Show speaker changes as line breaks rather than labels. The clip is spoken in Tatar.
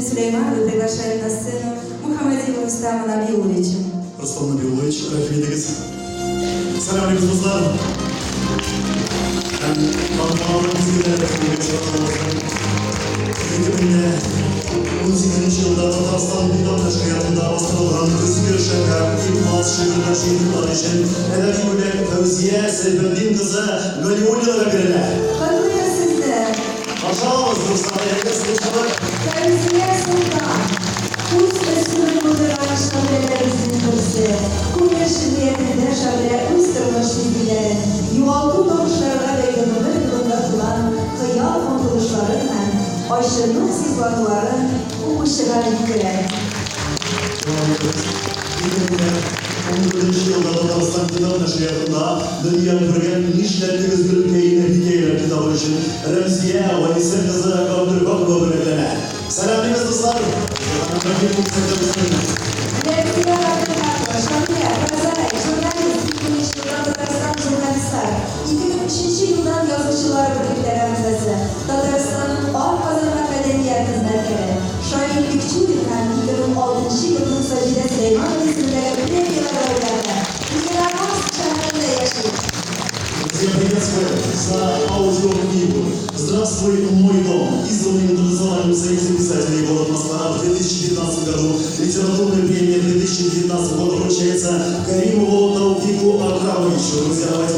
Сулеймановой приглашаем на сцену Мухаммадиева Рустама Набиуловича.
Рустам Набиуллович, рәхим итегез. Сәлам дуслар. Һәм тантаналы мизгелдә рәхим итегез. 2018 елда Татарстан китап нәшриятында бастырылган «Көзге шәһәр» ихлас шигырьләр җыентыклары өчен әдәби бүләк Фәүзия Сәйфетдин кызы Галиуллинага бирелә.
Котлыйбыз сезне!
Каршы алабыз, дуслар, әйдәгез, кул чабып.
Фәүзия Солтан, үз өстенлеген булдырган шагыйрәләребезнең берсе. Күңел шигъриятендә шагыйрә үз тормыш мизгелләрен, югалту-табышларга бәйле гомер юлында туган хыял-омтылышларын һәм ачыну-сызлануларын укучыга җиткерә.
2014 елда Татарстан китап нәшриятында дөнья күргән «Нишләттегез гөлкәйне» хикәяләр китабы өчен Рәмзия Вәлисә кызы Габделбакова бүләкләнә. Сәламлибез, дуслар!
Рәмзия Габделхакова, шагыйрә, прозаик, журналист, 2000 елдан Татарстан журналистлар, 2003 елдан Язучылар берлекләре әгъзасы, Татарстанның атказанган мәдәният хезмәткәре, Шамил Бикчурин һәм 2006 елның Саҗидә Сөләйманова исемендәге премияләр лауреаты. Лениногорск шәһәрендә яши.
Друзья, приветствую за аудиокнигу «Здравствуй, мой дом», изданный в Интернациональном союзе писателей город Москва в 2019 году. Литературная премия 2019 года вручается Каримову Тауфику Акрамовичу. Друзья, давайте